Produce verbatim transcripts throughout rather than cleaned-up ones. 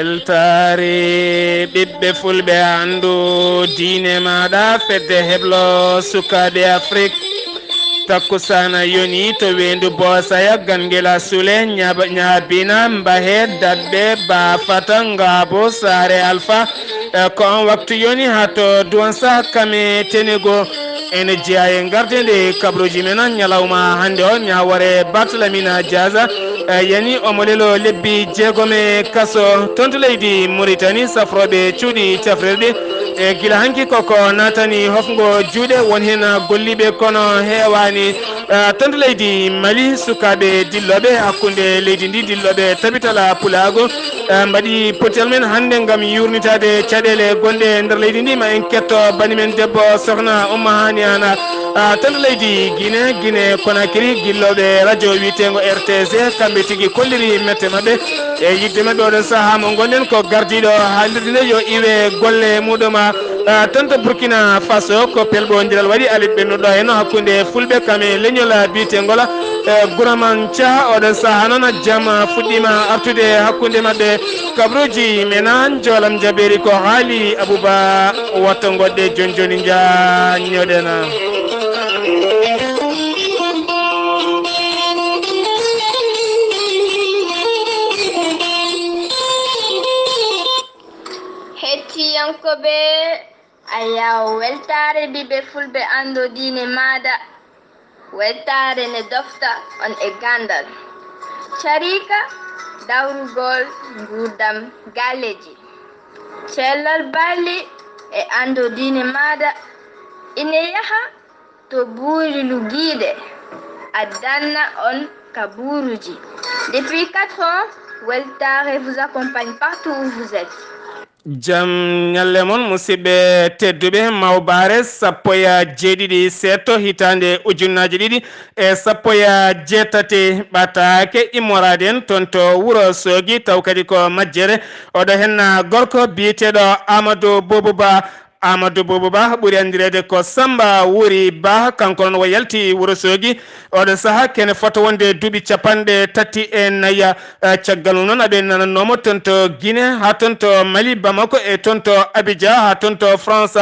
Weltaare ɓiɓɓe fulɓe, anndu diine maaɗa, fedde heblo sukaaɓe Afrik. Takkusaana yoni to weendu Boosaya, Gangela Sule, Ñaaba-, Ñaabina, Mbahe, Daɓɓe, Baafata, Ngaabo, Saare Alfa. E ko on waktu yoni haa to Duwansa, Kame, Tenegu. Ene jeyaa e ngarde nde kabruuji men ñalawma hannde o, ñaawoore Bartlamina Diaz, e, yani omo leloo lebbi jeegom e kaso. Toon to leydi Muritani, safrooɓe cuuɗi cafrirɗi, e, gila hanki koko naatani hofngo juuɗe, won heen golliiɓe kono heewaani. E, toon to leydi Mali, sukaaɓe dillooɓe hakkunde leydi ndi, dillooɓe tabitala pulaagu, e, mbaɗi potel men hannde ngam yuurnitaade caɗeele gonɗe e nder leydi ndi. Ma en ketto bani men debbo, sohna Umma Hani Ana, a, toon to leydi Gine, Gine Konakiri, gillooɓe radio wiyeteengo R T C, kamɓe tigi kolliri mette maɓɓe e yiɗde maɓɓe oɗon sahaa mo ngonɗen. Ko gardiiɗo haalirde nde yo iwe golle muɗum. A, toon to Burkina Faso, ko pelɓondiral waɗi alet ɓennuɗo heen hakkunde fulɓe kam e leñol biyeteengol, e, Guraman Ca. Oɗon sahaa noon jam fuɗɗiima artude hakkunde maɓɓe. Kabruuji men, Njoolam Jabeeri, ko haali Abuba, watto ngoɗɗe jooni jooni, njaññoɗen. Hettiyankooɓe, a yaw weltaare ɓiɓɓe fulɓe, anndo diine maaɗa. Weltaare ne dofta on e ganndal, cariika, dawrugol nguurndam galleeji. Cellal balli e anndo diine maaɗa ine yaha to buuri lugiiɗe, addanna on kabuuruuji. Depuis quatre ans, Weltaare vous accompagne partout où vous êtes. Jam ñalle mon, musidɓe tedduɓe. Mawbaare sappo e jeeɗiɗi seeɗto, hitaande ujunnaaje ɗiɗi e sappo e jeetati, ɓataake immoraade en toon to Wuro Soogi, taw kadi ko majjere. Oɗo henna gorko biyeteeɗo Amadou Boubou Ba. Amadou Boubou Ba ɓuri anndireede ko Samba Wuri Ba, kanko noon o yalti Wuro Soogi. Oɗo sahaa kene fota wonde duuɓi capanɗe tati e nayi. Eh, caggal mum noon, aɓe nanannoomo toon to Guinée, haa toon to Mali, Bamako, e toon to Abidjan, haa toon to France.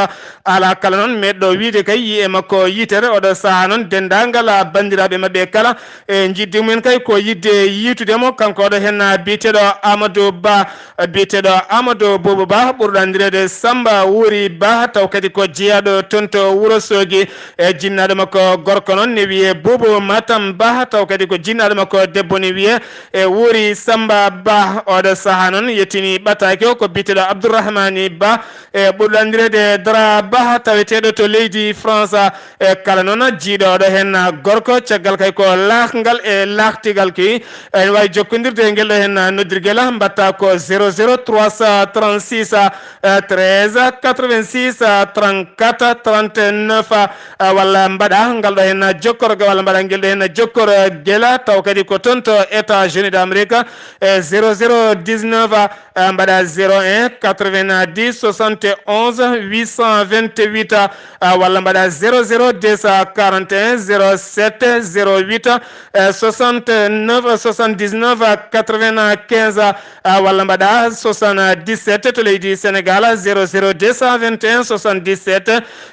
Alaa kala noon meeɗɗo wiyde kay yi'e makko yitere. Oɗo sahaa noon, denndaangal banndiraaɓe maɓɓe kala, e njiɗde mumen kay ko yiɗde yiitude mo. Kanko oɗo heen biyeteeɗo Amadou Ba, biyeteeɗo Amadou Boubou Ba, ɓurɗo anndireede Samba Wuri Ba, taw kadi ko jeyaaɗo toon to Wuro Soogi. E jinnaaɗo makko gorko noon ne wiyee Boubou Matam Ba, taw kadi ko jinnaaɗo makko debbo ne wiyee e Wuri Samba Ba. Oɗo sahaa noon yettini ɓataake o ko biyeteeɗo Abdourahmani Ba, e ɓurɗo anndireede Dara Ba, taweteeɗo to leydi France. E kala noon jiiɗo oɗo heen gorko, caggal kay ko laakngal e laaktigal kay, ene waawi jokkondirde e ngel ɗo heen noddirgel, mbaɗta ko zéro zéro trois cent trente-six, eh, treize quatre-vingt-six, eh, trente-quatre trente-neuf, eh, walla mbaɗa ngal ɗo heen jokkorgal, walla mbaɗa ngel ɗo heen jokkorgel, taw kadi ko toon to États-Unis d'Amérique, eh, zéro zéro dix-neuf, eh, mbaɗa zéro un quatre-vingt-dix soixante et onze huit cent vingt-huit, eh, walla mbaɗa zéro zéro deux cent quarante et un zéro sept zéro huit, eh, soixante-neuf soixante-dix-neuf quatre-vingt-quinze, ah, walla mbaɗa soixante-dix-sept to leydi Sénégal, zéro zéro deux cent vingt et un soixante-dix-sept,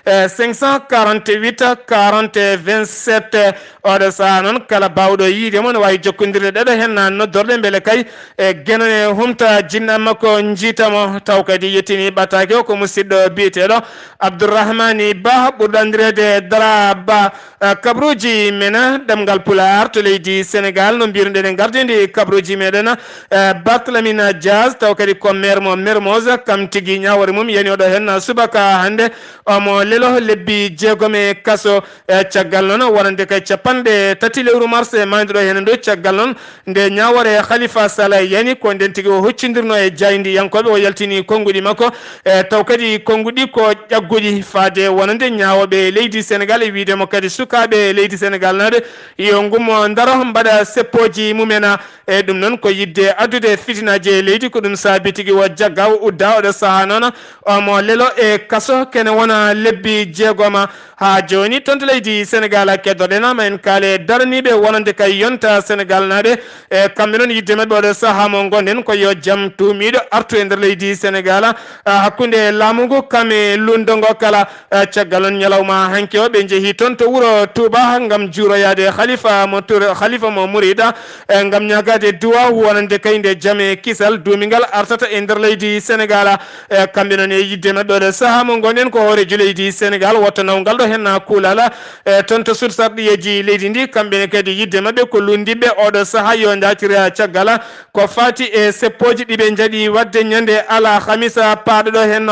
eh, cinq cent quarante-huit quarante vingt-sept. Oɗo sahaa noon, kala baawɗo yiide mo ne waawi jokkondirde ɗeɗo heen noddorɗe, mbele kay, eh, Geno ne humta jinnaɓe makko njiita mo. Taw kadi yettini ɓataake o ko musidɗo biyeteeɗo Abdourahmani Ba, ɓurɗo anndireede Dara Ba. Eh, kabruuji men, eh, ɗemngal Pulaar to leydi Sénégal, no mbiruɗen e ngardiindi kabruuji meɗen, eh, Bartlamina Diaz, taw kadi ko maire mo Mermoz, kam tigi ñaawoore mum yani oɗo heen subaka hannde, omo lelo lebbi jeegom e kaso, eh, caggal noon wonande kay capanɗe tati lewru mars e maayde ɗo heen ndu, caggal noon nde ñaawoore Khalifa Sall yani, ko nden tigi o huccindirno e jaayndiyankooɓe, o yaltini konnguɗi makko, e taw kadi konnguɗi ko ƴagguɗi faade wonande ñaawooɓe leydi Sénégal, e wiyde mo kadi sukaaɓe leydi Sénégal naaɓe yo ngummo ndaro mbaɗa seppooji mumen. E ɗum noon ko yiɗde addude fitinaaji e leydi, ko ɗum saabi tigi o jagga o udda oɗo sahaa noon omo lelo e kaso kene wona lebbi jeegoma. Haa jooni, toon to leydi Senegaal, keddoɗen ma en kaale daraniiɓe wonande kay yonta Senegaal naaɓe. E kamɓe noon, yiɗde maɓɓe oɗo sahaa mo ngonɗen ko yo jam tuumiiɗo artu e nder leydi Senegaal, ah, hakkunde laamu ngu kam e lundo ngo kala. Ah, caggal noon, ñalawma hanki o, ɓe njehi toon to wuro Touba ngam juuroyaade Khalifa mo Touré, Khalifa mo Mouride, eh, ngam ñaagaade duwaaw wonande kay nde jam e kisal duumingal artata e nder leydi Senegaal. Eh, kamɓe noon, e yiɗde maɓɓe oɗo sahaa mo ngonɗen ko hooreejo leydi Senegaal, wotto nawngal ɗo heen kuulal, eh, toon to sursarɗiyeeji leydi ndi. Kamɓe ne kadi, yiɗde maɓɓe ko lunndiɓe oɗo sahaa yo ndaacira caggal ko faati e seppooji ɗi ɓe njaɗi waɗde ñande alhamisa paaɗo ɗo heen.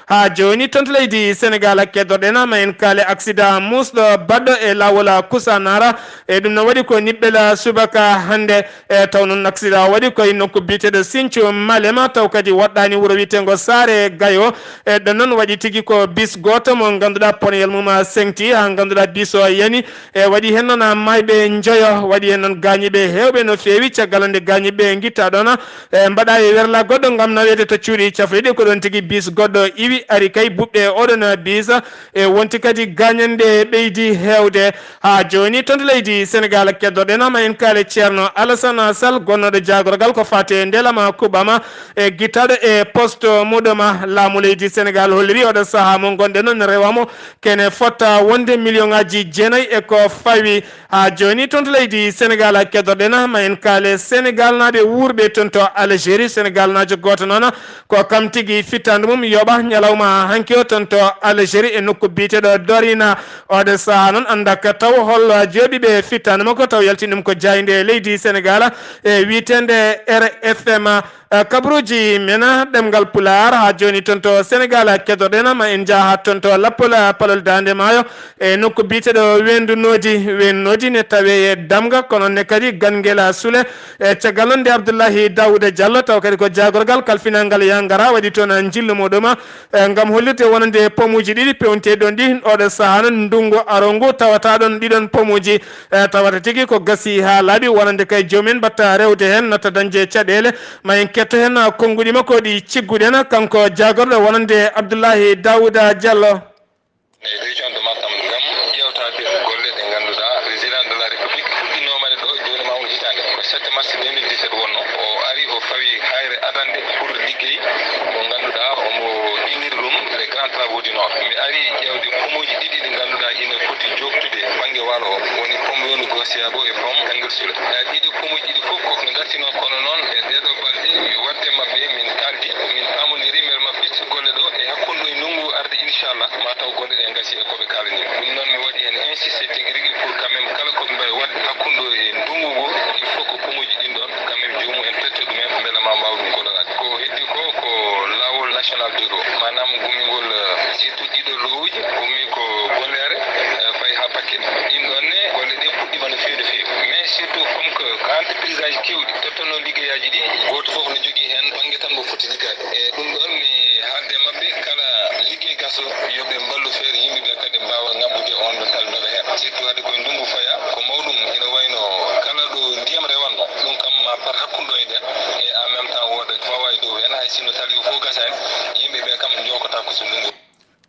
Haa jooni, toon to leydi Senegaal, keddoɗen ma en kaale accident muusɗo baɗɗo e laawol Kusanara. E ɗum no waɗi ko niɓɓel subaka hannde. E taw noon, accident o waɗi ko e nokku biyeteeɗo Sinthiou Malema, taw kadi woɗɗaani wuro wiyeteengo Saare Gayo. E ɗon noon waɗi tigi ko bis gooto mo ngannduɗaa ponoyel mum seŋti, haa ngannduɗaa bis o yani. E waɗi heen noon maayɓe njoyo, waɗi heen noon gaañiiɓe heewɓe no feewi. Caggal nde gaañiiɓe ngitta ɗoon, e mbaɗa e werla goɗɗo ngam naweede to cuuɗi cafrirɗi, ko ɗoon tigi bis goɗɗo iwi, ari kay buɓɓe oɗon bis. E wonti kadi gaañanɗe ɓeydi heewde. Haa jooni, toon to leydi Senegaal, keddoɗen ma en kaale Ceerno Alassane Sall, gonnooɗo jaagorgal ko faati e ndeelama kuɓɓama, e gittaɗo e poste muɗum. Laamu leydi Senegaal holliri oɗo sahaa mo ngonɗen noon, rewa mo kene fotta wonde million ŋaaji jeenayi e ko fawi. Haa jooni, toon to leydi Senegaal, keddoɗen ma en kaale Senegaal naaɓe wuurɓe toon to Algérie. Senegaal naajo gooto noon ko kam tigi fittaandu mum yoɓa ñalawma hanki o toon to Algérie e nokku biyeteeɗo Dorina. Oɗo sahaa noon, annda ka taw hol jooɗiiɓe fittaandu makko, taw yaltin ɗum ko jaaynde leydi Senegaal e wiyeteende R F M. Eh, kabaruuji men, ah, ɗemngal Pulaar. Haa jooni, toon to Senegaal, keddoɗen ma en njaha toon to Lappol, ah, palol Daande Maayo, e nokku biyeteeɗo Weendu Noodi. Weendu Noodi ne tawee e Damga, kono ne kadi Ganngel Sule. E caggal noon nde Abdullahi Daawuda Jallo, taw kadi ko jaagorgal kalfinangal Yangara, waɗi toon njillu muɗum, e ngam hollirde wonande pomuuji ɗiɗi pewnteeɗi ɗoon ɗi, oɗo sahaa noon, ndunngu arongu, tawata ɗoon ɗiɗon pomuuji. E tawata tigi ko gasi haa laaɓi, wonande kay joom en mbaɗta rewde heen, natta dañde caɗeele. Ma en ketto heen konnguɗi makko ɗi cigguɗen, kanko jaagorɗo wonande Abdullahi Daawuda Jallo. E région de Matam ngam ƴeewtaade golle ɗe ngannduɗaa Président de la République fuɗɗinooma ɗe ɗo, jooni ma won hitaande. Ko sept mars deux mille dix-sept wonnoo. O ari, o fawi hayre adannde pour liggey mo ngannduɗaa omo inniri ɗum les grands travaux du Nord. Mi ari ƴeewde pomuuji ɗiɗi ɗi ngannduɗaa ina poti jooftude bannge waalo o, woni pom Weendu Goosiyaago e pom Ganngel Sule. Eh, ɗiɗi pomuuji ɗiɗi fof ko ɓe ngartinoo, kono noon e ɗee ɗoo balɗe, mi waɗde maɓɓe, min kaaldi, min paamondiri mbele ma ɓitti golle ɗo e hakkunde e ndunngu arde, inchallah, ma taw golle ɗe ngasi e ko ɓe kaalani. Ɗum noon, mi waɗi heen insisté tigi rigi pour quand même kala ko ɓe mbawi waɗde hakkunde e ndunngu ngu, il faut que pomuuji ɗin ɗon quand même joomum en totto ɗum en mbele ma mbaaw ɗum gollanaade. Ko heddi ko, ko laawol national deux ɗo, maanaam gummingol, eh, surtout ɗiɗo lowuji, gummi ko Golleere, eh, fayi haa Bakel. Ɗin ɗon ne, golle ɗe puɗɗiima no feewi, no feewi. Mais surtout, comme que ko entreprise aji keewɗi tottanoo liggeyaaji ɗi, gooto fof no jogii heen bannge tan mbo foti liggaade. E ɗum ɗon, mi haalde maɓɓe, kala liggey gaso, yo ɓe mballu feere yimɓe ɓe kadi mbaawa ŋabbude on ɗo tali doga heen. Surtout hade koye ndunngu faya, ko mawɗum ina wayno kala ɗo ndiyam rewannoo, ɗum kam ma par hakkunde e nder. E en même temps, wooda fawaay dow heen, hay sinno tali o fof gasaani, yimɓe ɓe kam njookotaako so ndunngu.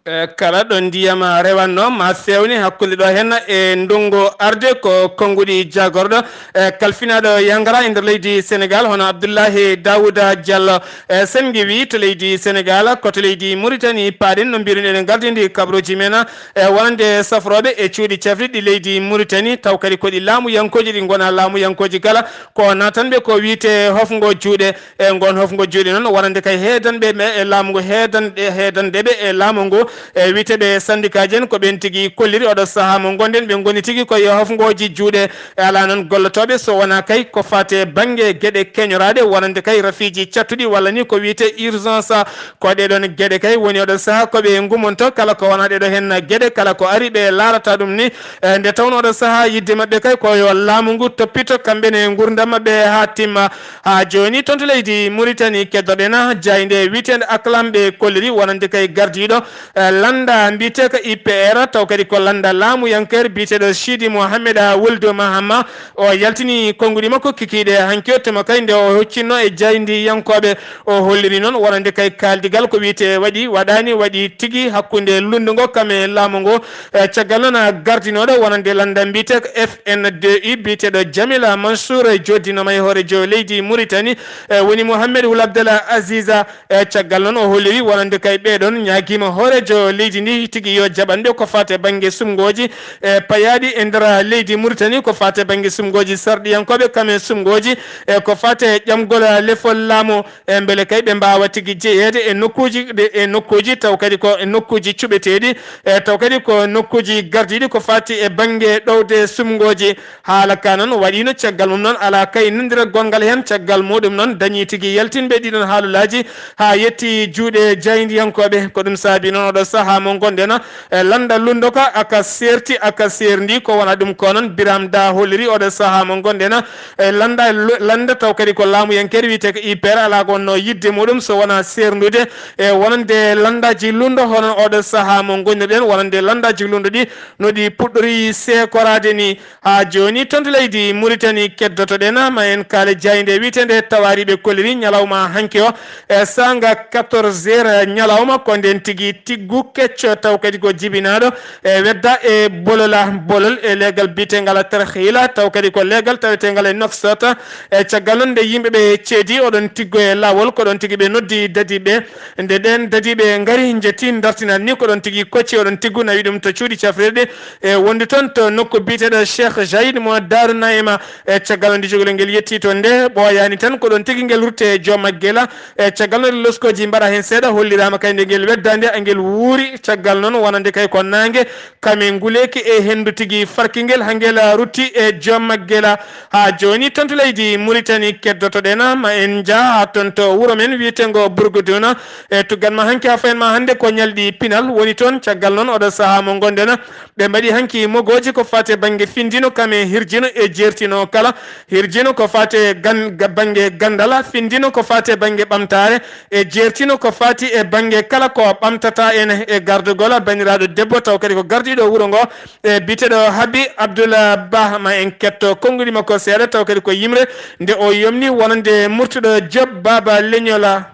E kala ɗo ndiyam rewannoo ma feewne hakkunde ɗo heen e ndunngu arde, ko konnguɗi jaagorɗo, e kalfinaaɗo Yangara e nder leydi Senegaal, hono Abdullahi Daawuda Jallo. E sen ngewi to leydi Senegaal, ko to leydi Muritani paaɗen, no mbiruɗen, en ngardini kabaruuji men, e wonande safrooɓe e cuuɗi cafrirɗi leydi Muritani, taw kadi ko ɗi laamuyankooji, ɗi ngonaa laamuyankooji kala, ko naatanɓe ko wiyetee hofngo juuɗe. E ngoon hofngo juuɗe noon, wonande kay heedanɓe ɓe e laamu ngu, heedanɗe, heedanɗe ɓe e laamu ngu, e wiyeteeɓe syndicat ji en, ko ɓeen tigi kolliri oɗo sahaa mo ngonɗen, ɓe ngoni tigi ko e hofngooji juuɗe. E alaa noon gollotooɓe, so wonaa kay ko faati e bannge geɗe keñoraaɗe, wonande kay rafiiji cattuɗi walla ni ko wiyetee urgence. Ko ɗee ɗoon geɗe kay woni oɗo sahaa ko ɓe ngumonto, kala ko wonaa ɗee ɗoo heen geɗe, kala ko ari ɓe laarata ɗum ni. E nde tawnoo oɗo sahaa yiɗde maɓɓe kay ko yo laamu ngu toppito kamɓe ne nguurndam maɓɓe haa timma. Haa jooni, toon to leydi Muritani, keddoɗen jaaynde wiyeteende Aklam, ɓe kolliri wonande kay gardiiɗo, eh, Lannda mbiyeteeka I P R, taw kadi ko lannda laamuyankeere biyeteeɗo Sidi Mohamed Wuldu Mahama. O yaltini konnguɗi makko kikiiɗe hanki o tuma kay nde o hoccinno e jaayndiyankooɓe. O holliri noon wonande kay kaaldigal ko wiyetee waɗi, waɗaani, waɗi tigi hakkunde lunndu ngo kam e laamu ngo. E caggal noon, gardinooɗo wonande lannda mbiyeteeka F N D U biyeteeɗo Jamila Mansour, jooɗdiinooma e hooreejo leydi Muritani, e woni Mohamed Wul Abdallah Aziza. E caggal noon, o holliri wonande kay ɓee ɗoon ñaagiima hooreejo leydi ndi tigi yo jaɓan ɓe ko faati e bannge sumngooji, e payaaɗi e nder leydi Muritani, ko faati e bannge sumngooji sarɗiyankooɓe, kam e sumngooji, e ko faati e ƴamgol lefol laamu, e mbele kay ɓe mbaawa tigi jeyeede e nokkuuji ɗe, e nokkuuji taw kadi ko e nokkuuji cuɓeteeɗi, e taw kadi ko nokkuuji gardiiɗi ko faati e bannge ɗowde sumngooji. Haala ka noon waɗiino caggal mum noon alaa kay nanndiragol ngal heen. Caggal muɗum noon dañii tigi yaltinɓe ɗiɗon haalulaaji haa yetti juuɗe jaayndiyankooɓe. Ko ɗum saabi noon oɗo sahaa mo ngonɗen e lannda lunndo ka aka seerti aka seerndi ko wona ɗum ko noon Biram Da holliri oɗo sahaa mo ngonɗen e lannda, lannda taw kadi ko laamuyankeere wiyetee ko I P R alaa ko wonnoo yiɗde muɗum so wonaa seerndude e wonande lanndaaji lunndo hono oɗo sahaa mo ngonirɗen wonande lanndaaji lunndo ɗi no ɗi puɗɗori seekoraade ni. Haa jooni toon to leydi Muritani keddotoɗen ma en kaale jaaynde wiyeteende Tawaariɓe kolliri ñalawma hanki o e saanga quatorze heures ñalawma ko ndeen tigi tiggu kecco taw kadi ko jibinaaɗo e wedda e bolola bolol e leegal biyeteengal Tarhiila taw kadi ko leegal taweteengal e Nouakchott. E caggal noon nde yimɓe ɓe ceedi oɗon tiggo e laawol ko ɗoon tigi ɓe noddi dadiiɓe. Nde ɗeen dadiiɓe ngari njetti dartinal ni ko ɗoon tigi kocci oɗon tiggu nawi ɗum to cuuɗi cafrirɗi e wondi toon to nokku biyeteeɗo Cheikh Jaïd mo Daaru Naima. E caggal nde jogol ngel yetti toon nde ɓooyaani tan ko ɗoon tigi ngel rutte e joom maggela. E caggal nde loskooji mbaɗa heen seeɗa holliraama kay nde ngel weddaande ngel wuuri caggal noon wonande kay ko naange kame nguleeki e henndu tigi farki ngel haa ngel rutti e joom maggela. Haa jooni toon to leydi Muritani keddotoɗen ma en njah haa toon to wuro men wiyeteengo Burguduna. E tuggan ma hanki haa fayen ma hannde ko ñalɗi pinal woni toon. Caggal noon oɗo sahaa mo ngonɗen ɓe mbaɗi hanki mogooji ko faati e bannge findino kam e hirjino e jeertino kala. Hirjino ko faati e gan-, ga-, bannge ganndal, findino ko faati e bannge ɓamtaare e jeertino ko faati e bannge kala ko ɓamtata en e gardugol banndiraaɗo debbo taw kadi ko gardiiɗo wuro ngo. E biyeteeɗo Habi Abdoula Bah ma en ketto konnguɗi makko seeɗa taw kadi ko yimre nde o yomni wonande Murtuɗo Diop Baba Leñola.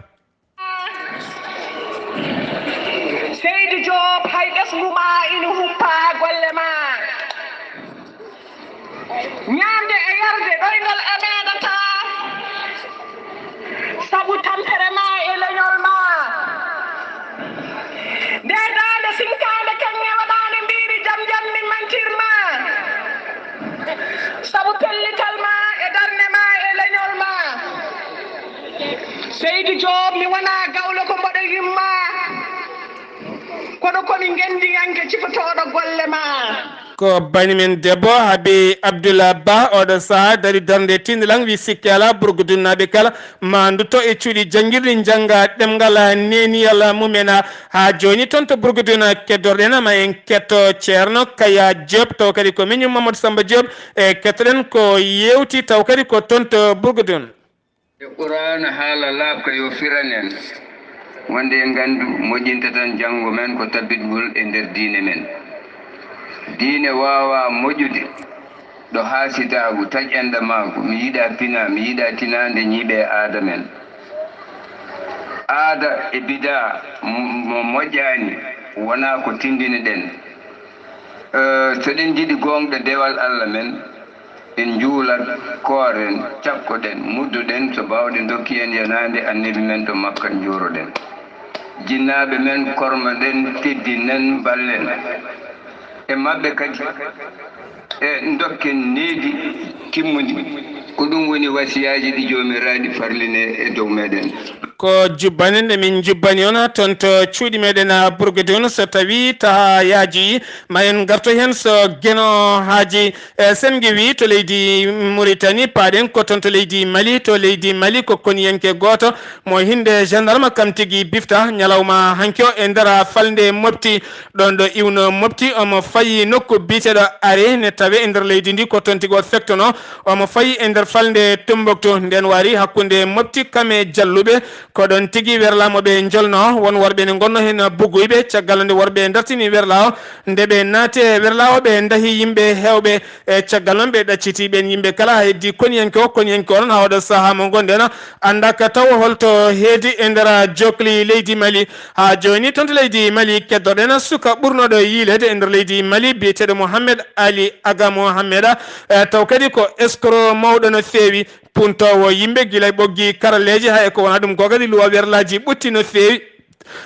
Seydi Diop, hay ɓesngu ma ina huppaa golle ma. Ñaamde e yarde ɗoyngal e meeɗataa. Sabu tampere ma e leñol ma. Nde daande sinkaande kaŋŋe waɗaande mbiiri jam jam min mantir ma. Sabu pellital ma e darnde ma e leñol ma. Seydi Joob, mi wonaa gawlo ko mboɗo yimma. Kono ko mi ngenndiyanke cifotooɗo golle ma. Ko bani men debbo Habi Abdullah Bah oɗo saha dari darnde tindilan wi sikke ala burgudunnaaɓe kala ma ndutto e cuuɗi janngirɗi njannga ɗemngal neeniyal mumen. Haa jooni toon to Burgudun keddorɗen ma en ketto Ceerno Kaya Diop taw kadi ko miñum Mamadou Samba Diop e kettoɗen ko yewti taw kadi ko toon to Burgudun. E Quraana haala laaɓka yo firan en, wonde en nganndu moƴƴinta tan janngo men ko tabbitgol e nder diine men. Diine waawaa moƴƴude ɗo haasidaagu, taƴ-enɗamaagu, mi yiɗaa pinaa, mi yiɗaa tinaande ñiiɓe e aada men. Aada e bidaa mo moƴƴaani wonaa ko tinndini-ɗen. So ɗen njiɗi goongɗa dewal Alla men, en njuulat, kooren, cakkoɗen, muddoɗen, so baawɗe ndokki en yanaande Annebi men to Makka, njuuroɗen jinnaaɓe men, kormoɗen, teddinen, mballen e maɓɓe kadi, e ndokken needi timmundi. Ko ɗum woni wasiyaaji ɗi Joomiraaɗi farlini e dow meeɗen. Ko jubbani nde min njubbani on toon to cuuɗi meeɗen Burgudun, so tawii tahaa yaajii ma en ngartoy heen so Geno Haaji. E sen ngewi to leydi Muritani, paaɗen ko toon to leydi Mali. To leydi Mali ko koniyanke gooto mo hinnde gendarme kam tigi bifta ñalawma hanki o e nder falnde Mopti. Ɗoon ɗo iwno Mopti omo fayi nokku biyeteeɗo Are ne tawee e nder leydi ndi ko toon tigi o fektono. Omo fayi e nder falnde Tombouctou. Ndeen waari hakkunde Mopti kam e Jalluɓe Ko ɗon tigi werlaa mo ɓe njolnoo, won worɓe ne ngonnoo heen buguyɓe. Caggal nde worɓe dartini werlaa o, nde ɓe naati e werlaa o, ɓe ndahi yimɓe heewɓe. E caggal noon, ɓe ɗacciti ɓeen yimɓe kala, haa heddii koniyanke o. Koniyanke o noon, haa oɗo sahaa mo ngonɗen, anndaaka taw holto heedi e nder jokli leydi Mali. Haa jooni, toon to leydi Mali, keddoɗen suka ɓurnooɗo yiyleede e nder leydi Mali, biyeteeɗo Mohamed Ali Aga Mohameda, e taw kadi ko escroc mawɗo no feewi. Puntoowo yimɓe gila e ɓoggi karalleeji, hay e ko wonaa ɗum ko kadi luwa werlaaji ɓutti no feewi.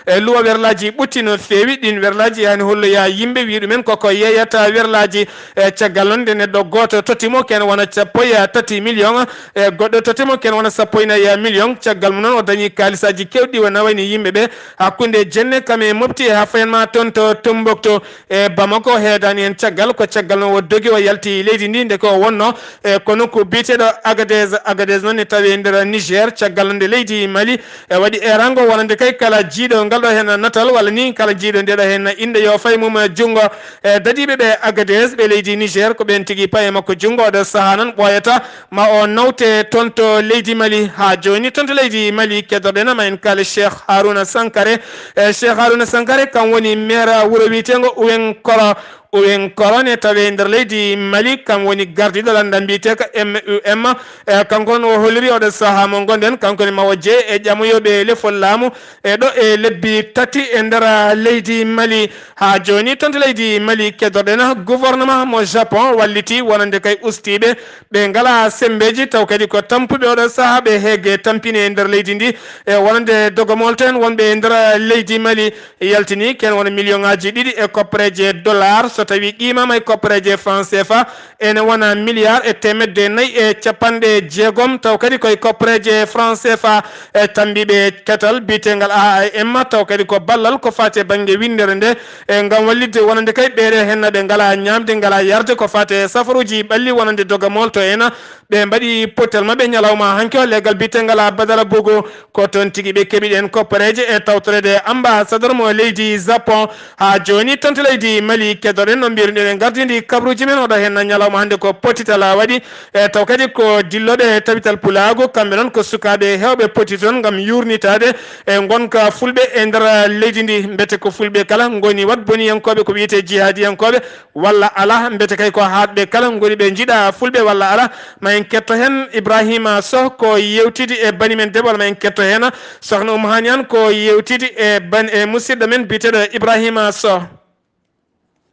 E luwa werlaaji ɓutti no feewi. Ɗiin werlaaji yaani holloyaa yimɓe, wii ɗumen koko yeeyata werlaaji. E caggal noon, nde neɗɗo gooto totti mo ken wona sappo e tati million, e goɗɗo totti mo ken wona sappo e nayi million. Caggal mum noon, o dañi kaalisaaji keewɗi, o nawani yimɓe ɓe hakkunde Jenne kam e Mopti, e haa fayan ma toon to Tombouctou. E Bamako heedaani heen caggal, ko caggal noon o dogi, o yalti leydi ndi, ndeke o wonno e ko nokku biyeteeɗo Agadez. Agadez noon ne tawi e nder Niger. Caggal nde leydi Mali e waɗi erango wonande kay kala jiiɗo ngal ɗo heen natal, walla ni kala jiiɗo nde ɗo heen innde, yo fay mum junngo. E dadiiɓe ɓe Agadez, ɓe leydi Niger, ko ɓeen tigi paye makko junngo oɗo sahaa noon ɓooyata ma o nawte toon to leydi Mali. Haa jooni toon to leydi Mali, keddoɗen ma en kaali Cheikh Harouna Sankare. E Cheikh Harouna Sankare, kam woni maire wuro wiyeteengo Ouenkoro. Ouenkoro ne tawi e nder leydi Mali, kam woni gardiiɗo lannda mbiyeteeka M U M. E kanko noon o holliri oɗo sahaa mo ngonɗen, kanko ne ma o jeye e ƴamoyooɓe lefol laamu e ɗo e lebbi tati e nder leydi Mali. Haa jooni toon to leydi Mali, keddoɗen gouvernement mo Japon walliti wonande kay ustiiɓe ɓe ngalaa semmbeeji, taw kadi ko tampuɓe oɗo sahaa ɓe heege tampini e nder leydi ndi. E wonande dogomol to en wonɓe e nder leydi Mali, yaltini ken wona million ŋaaji ɗiɗi e koppareeje dollar, so tawi qiimama e koppareeje franc C F A, ene wona milliard e teemedde nayi e capanɗe jeegom, taw kadi koye koppareeje franc C F A. E tambiiɓe ketal biyetengal A A M, taw kadi ko ballal ko faati e bannge winndere nde, e ngam wallitde wonande kay ɓeeɗe heen ɓe ngalaa ñaamde, ngalaa yarde, ko faati e safaruuji ɓalli wonande dogamol to en. Ɓe mbaɗi pottal maɓɓe ñalawma hanki o, leggal biyetengal Badara Bogo. Ko toon tigi ɓe keɓi ɗeen koppareeje e tawtoreede ambassadeur mo leydi Japon. Haa jooni toon to leydi Mali, keddoɗen no mbiruɗen e gardindi kabaruuji men oɗo heen ñalawma hannde ko pottital a waɗi. E taw kadi ko dillooɓe tabital pulaagu, kamɓe noon ko sukaaɓe heewɓe poti toon ngam yuurnitaade e ngonka fulɓe e nder leydi ndi. Mbete ko fulɓe kala ngoni wat boniyankooɓe ko wiyetee jihaadiyankooɓe, walla alaa, mbete kay ko haaɗɓe kala ngoni ɓe njiɗa fulɓe walla alaa. Ma en ketto heen Ibrahima Soh ko yewtidi e bani men debbo, walla ma en ketto heen sohna Umu Haani Aan ko yewtidi e ban-, e musidɗo men biyeteeɗo Ibrahima Soh.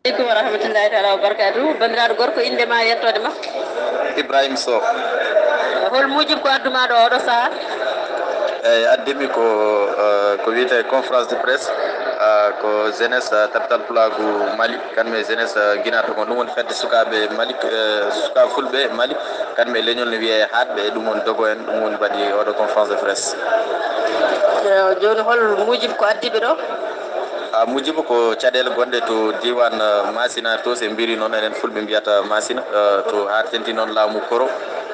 Aleykum wa rahmatullahi taala wa barakatuh. Banndiraaɗo gorko, innde ma e yettoode ma? Ibrahima Soh. Hol muujib ko addu ma ɗo oɗo sahaa? Eyi, addimi ko, eh, ko wiyetee conférence de presse, eh, ko jeunesse, eh, tabital pulaagu Mali, kanum e jeunesse, eh, Guinée Togo. Ɗum woni fedde sukaaɓe Mali, eh, sukaaɓe fulɓe Mali, kanum e leñol no wiyee haaɗɓe, e ɗum woni dogo en, ɗum woni mbaɗi oɗo conférence de presse. Eh, jooni hol muujib ko addiɓe ɗo? Ah, muujib ko caɗeele gonɗe to diiwaan, eh, Masina to, so en mbiri noon, enen fulɓe mbiyata Masina, eh, to haa tenti noon laamu Koro.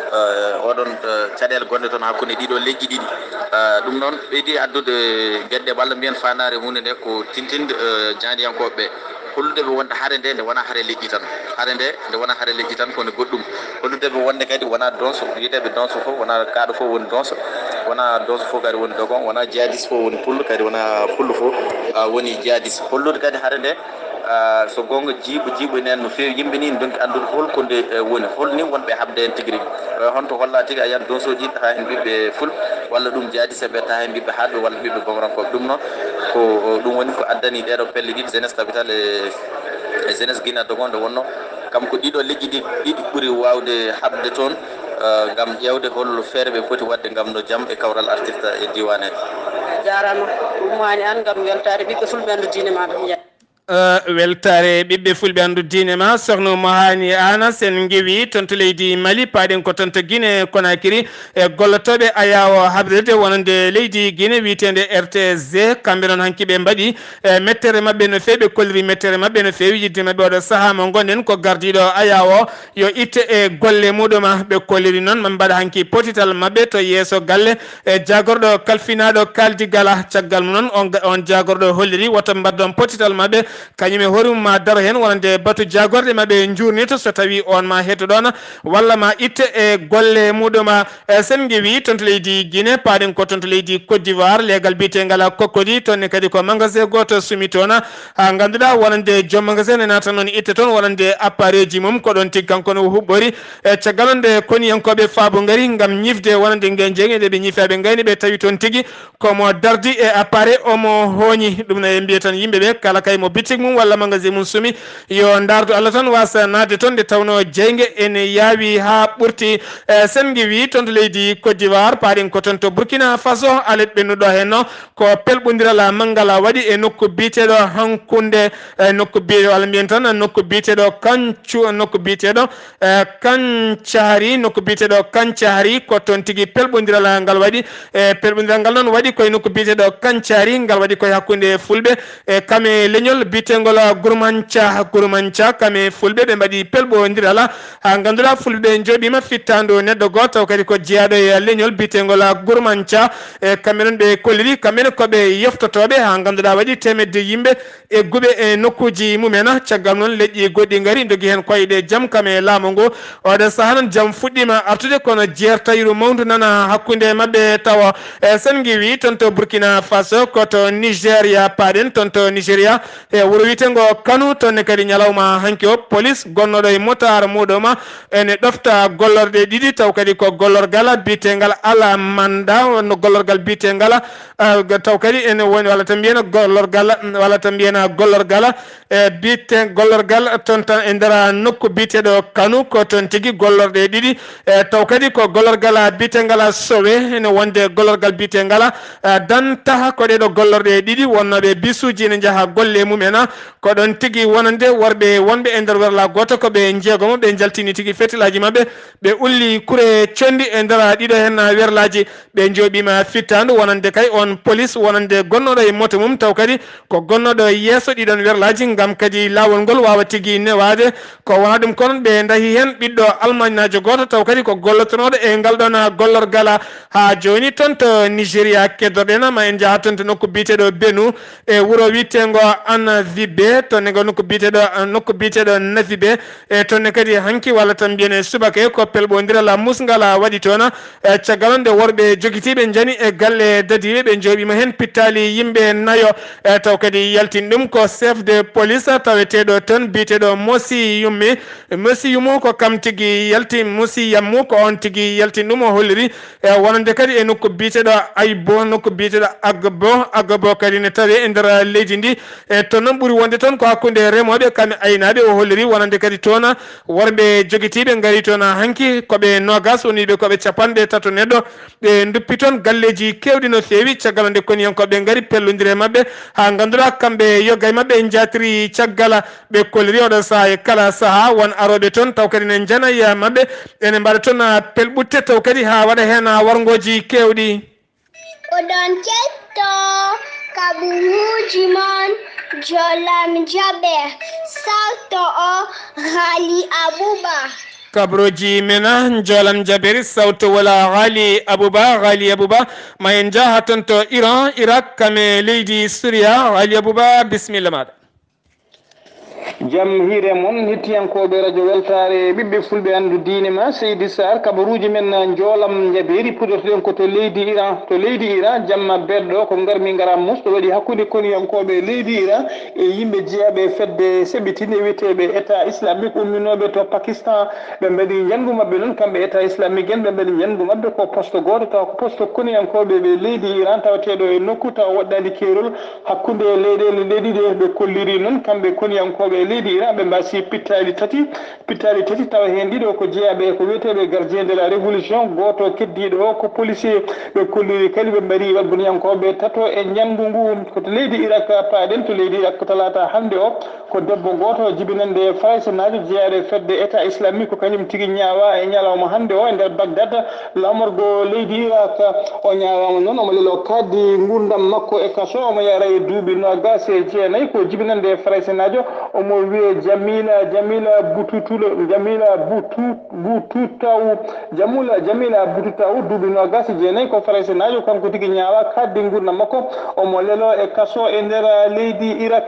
Eh, oɗon, eh, caɗeele gonɗe toon hakkunde ɗiɗo leƴƴi ɗiɗi. Eh, ɗum noon ɓeydi addude geɗe walla mbiyen faandaare huunde nde ko tintinde, eh, jaandiyankooɓe ɓe. Hollude ɓe wonde hare nde, nde wonaa hare leƴƴi tan. Hare nde, nde wonaa hare leƴƴi tan, ko nde goɗɗum. Hollude ɓe wonde kadi wonaa donso, wiyeteeɓe donso fof, wonaa kaaɗo fof woni donso. Wonaa donso fof kadi woni dogon, wonaa jihadiste fof woni pullo, kadi wonaa pullo fof, ah, woni jihadiste. Hollude kadi hare nde, ah, so goonga jiiɓo, jiiɓo nen no feewi yimɓe ni ndonki anndude hol ko nde, eh, woni, hol ni wonɓe haɓde heen tigi rigi. Eh, honto holla tigi a yiyat donsoji ƴetta heen ɓiɓɓe ful, walla ɗum jihadiste ɓe ƴetta heen ɓiɓɓe haaɗɓe walla ɓiɓɓe bomorankooɓe. Ɗum noon ko, ɗum woni ko addani ɗeeɗo pelle ɗiɗi, jeunesse tabital e, e jeunesse Guinée Dogon nde wonno kam ko ɗiɗo leƴƴi ɗi, ɗiɗi ɓuri waawde haɓde toon, eh, ngam ƴeewde hol feere ɓe poti waɗde ngam no jam e kawral artirta e diiwaan he. A jaaraama, Umu Haani Aan, ngam weltaare ɓiɓɓe fulɓe anndu diine maaɗa. Eh, weltaare ɓiɓɓe fulɓe anndu diine ma, sohna Umu Haani Aan, sen ngewi toon to leydi Mali, paaɗen ko toon to Guinée Conakry, e gollotooɓe ayaawo haɓrirde wonande leydi Guinée wiyeteende R T S D, kamɓe noon hanki ɓe mbaɗi, e mettere maɓɓe no feewi, ɓe kolliri mettere maɓɓe no feewi, yidde maɓɓe oɗo sahaa mo ngonɗen ko gardiiɗo ayaawo yo itte e golle muɗum. Ɓe kolliri noon ma mbaɗa hanki potital maɓɓe to yeeso galle, e jaagorɗo kalfinaaɗo kaaldi gala. Caggal mum noon, on ga-, on jaagorɗo holliri woto mbaddon potital maɓɓe Kañum e hoore mum ma daro heen wonande batu jaagorɗe maɓɓe njuurnito so tawii oon ma heɗto ɗoon walla ma itte e golle muɗum. E sen ngewi toon to leydi Guinée, paaɗen ko toon to leydi Côte d'Ivoire, leegal biyeteengal Kokkodi, toon ne kadi ko magasin gooto sumi toon, haa ngannduɗaa wonande joom magasin ne naata noon itte toon wonande appareil ji mum, ko ɗoon tigi kanko no huɓɓori. E caggal nde koniyankooɓe faabo ngari ngam ñifde wonande ngeen jeeynge nde ɓe ñifi ɓe ngayni ɓe tawi toon tigi ko mo dardi e appareil omo hooñi. Ɗum no e mbiye tan yimɓe ɓe kala kay mo bitik mum walla magasin mum sumi yo ndaardu Allah tan waasa naatde toon nde tawnoo jeeynge ene yaawi haa ɓurti. E sen ngewi toon to leydi Côte d'Ivoire, paaɗen ko toon to Burkina Faso, alet ɓennuɗo heen no ko pelɓondiral manngal waɗi e nokku biyeteeɗo Hankunde, e nokku biyeteeɗo, walla mbiyen tan nokku biyeteeɗo Kancu, nokku biyeteeɗo, e, Kancahari, nokku biyeteeɗo Kancahari, ko toon tigi pelɓondiral ngal waɗi. E, pelɓondiral ngal noon waɗi koye nokku biyeteeɗo Kancahari, ngal waɗi koye hakkunde Fulɓe, e, kam e leñol biyeteengol Gurmanca, Gurmanca, kam e Fulɓe ɓe mbaɗi pelɓondiral, haa ngannduɗaa Fulɓe njooɓiima fittaandu neɗɗo gooto, taw kadi ko jeyaaɗo e leñol biyeteengol Gurmanca. E, kamɓe noon ɓe kolliri, kamɓe ne ko ɓe yoftotooɓe, haa ngannduɗaa waɗi teemedde yimɓe egguɓe e nokkuuji mumen. Caggal noon, leƴƴi goɗɗi ngari, ndogi heen koyɗe jam kam e laamu ngu. Oɗo sahaa noon, jam fuɗɗiima artude, kono jeertayru mawndu nana hakkunde maɓɓe tawa. E, sen ngewi toon to Burkina Faso, ko to Nigeria paaɗen, toon to Nigeria, e wuro wiyeteengo Kano, toon ne kadi ñalawma hanki o, polis gonnooɗo e motaar muuɗum ene ɗofta gollorɗe ɗiɗi, taw kadi ko gollorgal biyeteengal Alamanda, no gollorgal biyeteengal, ah, taw kadi ene woni, walla tan mbiyena gollorgal, walla tan mbiyena gollorgal, e biyete gollorgal toon tan e nder nokku biyeteeɗo Kano, ko toon tigi gollorɗe ɗiɗi, e taw kadi ko gollorgal biyeteengal Sowe, ene wonde gollorgal biyeteengal, ah, Danta, ko ɗeɗo gollorɗe ɗiɗi wonnooɓe bisuuji ene njaha golle mumen, ko ɗoon tigi wonande worɓe wonɓe e nder werla gooto ko ɓe njeegomo, ɓe njaltini tigi fetilaaji maɓɓe, ɓe ulli kure conndi e nder ɗiɗo heen werlaaji, ɓe njooɓiima fittaandu wonande kay oon polis wonande gonnooɗo e moto mum, taw kadi ko gonnooɗo yeeso ɗiɗon werlaaji, ngam kadi laawol ngol waawa tigi newaade. Ko wonaa ɗum, kono ɓe ndahi heen ɓiɗɗo Almaañnaajo gooto, taw kadi ko gollotonooɗo e ngal ɗoon gollorgal. Haa jooni toon to Nigeria keddorɗen, ma en njaha toon to nokku biyeteeɗo Benu, e wuro wiyeteengo Anazibe, toon ne nokku biyeteeɗo, nokku biyeteeɗo Nazibe, e toon ne kadi hanki walla tan mbiyen e subaka ko pelɓondiral musngal waɗi toon. E caggal nde worɓe jogitiiɓe njani e galle dadiiɓe, ɓe njooɓiima heen pittaali yimɓe nayo. E taw kadi yaltin ɗum ko chef de police taweteeɗo toon biyeteeɗo Mosi Yummi. Mosi Yumo ko kam tigi yalti, Mosi Yammu ko oon tigi yaltin ɗum, o holliri e wonande kadi e nokku biyeteeɗo Aybo, nokku biyeteeɗo Agbo. Agbo kadi ne tawee e nder leydi ndi. E toon noon ɓuri wonde toon ko hakkunde remooɓe kam e aynaaɓe, o holliri wonande kadi toon worɓe jogitiiɓe ngari toon hanki ko ɓe noogas woniiɓe ko ɓe capanɗe tato neɗɗo. Ɓe nduppi toon galleeji keewɗi no feewi, caggal nde koniyankooɓe ngari pellondire maɓɓe haa ngannduɗaa kamɓe yoga e maɓɓe njaatiri caggal. Ɓe kolliri oɗo sahaa e kala sahaa won arooɓe toon taw kadi ne njanaya maɓɓe, ene mbaɗa toon pelɓutte taw kadi haa waɗa heen warngooji keewɗi. Oɗon ketto kaɓuruuji mon Jolam Jaɓe, sarto o Ghali Abuba. Kaɓuruuji men Jolam Jaɓe, sawto wala Ghali Abuba, Ghali Abuba, ma en njaha toon to Iran, Irak, kam e leydi Suriya. Ghali Abuba, bisimilla maaɗa. Jam hiire mon, hettiyankooɓe Radio Weltaare, ɓiɓɓe fulɓe anndu diine ma, Seydi Sarr, kabaruuji men na njoolam njabeeri, puɗortoɗen ko to leydi Iran. To leydi Iran, jamma berɗo ko ngarmi ngara musɗo waɗi hakkunde koniyankooɓe leydi Iran e yimɓe jeyaaɓe e fedde seɓɓitinde wiyeteeɓe État Islamique umminooɓe to Pakistan. Ɓe mbaɗi njanngu maɓɓe noon, kamɓe État Islamique en, ɓe mbaɗi njanngu maɓɓe ko poste gooto, tawa ko poste koniyankooɓe ɓe leydi Iran, tawateeɗo e nokku tawa woɗɗaani keerol. Hakkunde leyɗeele ɗe ɗiɗi, ɓe kolliri noon kamɓe koniyankooɓe e leydi Iran, ɓe mbaasi pittaali tati, pittaali tati tawa heen ɗiɗo ko jeyaaɓe e ko wiyeteeɓe gardien de la révolution, gooto keddiiɗo o ko policier. Ɓe kolliri kadi ɓe mbaɗi waɗboniyankooɓe tato e njanngu ngu. Ko to leydi Irak paaɗen, to leydi Irak ko talaata hannde o, Ko debbo gooto jibinande Faraysenaajo jeyaaɗo e fedde État islamique, ko kañum tigi ñaawaa e ñalawma hannde o e nder Bagdad, laamorgo leydi Irak. O ñaawaama noon, omo leloo kaaɗdi nguurndam makko e kaso, omo yahra e duuɓi noogaas e jeenayi. Ko jibinande Faraysenaajo, omo wiyee Jamila, Jamila Bututule, Jamila Butu, Bututaw, Jamula, Jamila Bututaw, duuɓi noogaas e jeenayi, ko Faraysenaajo, kanko tigi ñaawaa kaaɗdi nguurndam makko, omo leloo e kaso e nder leydi Irak.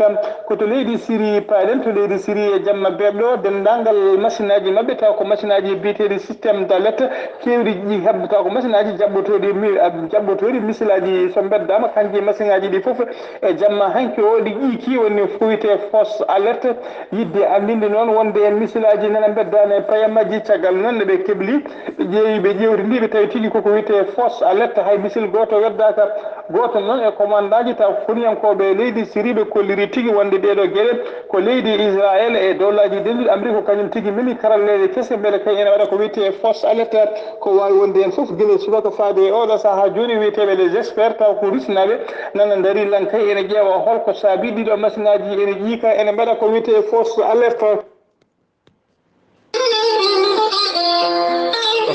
Ko to leydi Siri paaɗen, to leydi Siri e jamma beeɓɗo, denndaangal masinaaji maɓɓe, taw ko masinaaji biyeteeɗi système d'alerte, keewɗi ɗi heɓ-, taw ko masinaaji jaɓɓotooɗi mi-, a-, jaɓɓotooɗi misilaaji so mbeddaama, kanji masinaaji ɗi fof e jamma hanki o ɗi ƴiiki, woni ko wiyetee fausse alerte. Yiɗde anndinde noon wonde en misilaaji nana mbeddaani e payamaaji, caggal noon nde ɓe kebli, ɓe ƴeewi, ɓe ƴeewtindii, ɓe tawi tigi koko wiyetee fausse alerte, hay misil gooto weddaaka. Gooto noon e commandaaji taw foniyankooɓe leydi Siri ɓe kolliri tigi wonde ɗeeɗoo geɗe ko leydi Israel e dowlaaji denduɗi Amrik ko kañum tigi memi karalleeje kese mbele kañ ene waɗa ko wiyetee fausse alerte. Ko waawi wonde heen fof gila subaka faade e oɗo sahaa jooni wiyeteeɓe les experts taw ko Rusinaaɓe nana ndarii lankay ene ƴeewa holko saabii ɗiɗo masinaaji ene ƴiika ene mbaɗa ko wiyetee fausse alerte.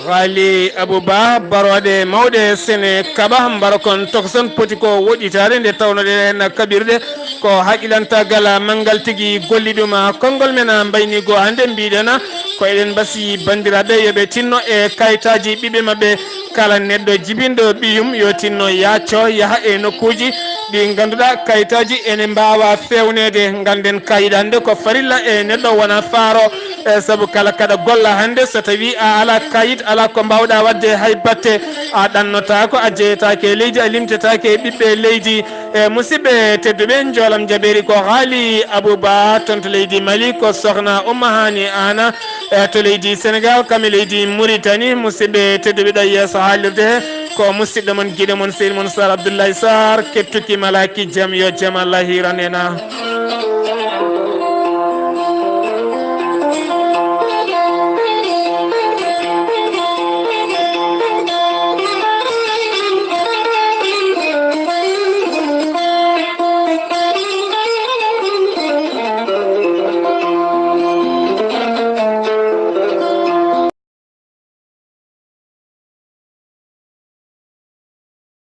Haali Abou Ba, barooɗe mawɗe sene kaɓa, mbara kon tokson poti ko woɗɗitaade nde tawno ɗen en kaɓirɗe ko haqilantaagal manngal tigi golli ɗum. Konngol men mbayni goo hannde mbiɗen ko eɗen mbasi banndiraaɓe yo ɓe tinno e kayitaaji ɓiɓɓe maɓɓe. Kala neɗɗo jibinɗo ɓiyum yo tinno yaaco yaha e nokkuuji ɗi ngannduɗaa kayitaaji ene mbaawa feewneede. Ngannden kayit hannde ko farilla e neɗɗo wona faaro. E sabu kala kaɗa golla hannde so tawii a alaa kayit alaa ko mbaawɗaa waɗde hay batte. A ɗannotaako, a jeyetaake e leydi, a limtetaake e ɓiɓɓe leydi. E musidɓe tedduɓe, njoolam jaɓeeri ko haali Abou Ba toon to leydi Mali, ko sohna Oumma Hani Anna. E to leydi Sénégal kam e leydi Mauritanie, musidɓe tedduɓe ɗo yeeso haalirde he ko musidɗo mon giɗo mon seydi mon Sar Abdoulaye Sarr, kettuki malaki jam yo jam Allah hiran en.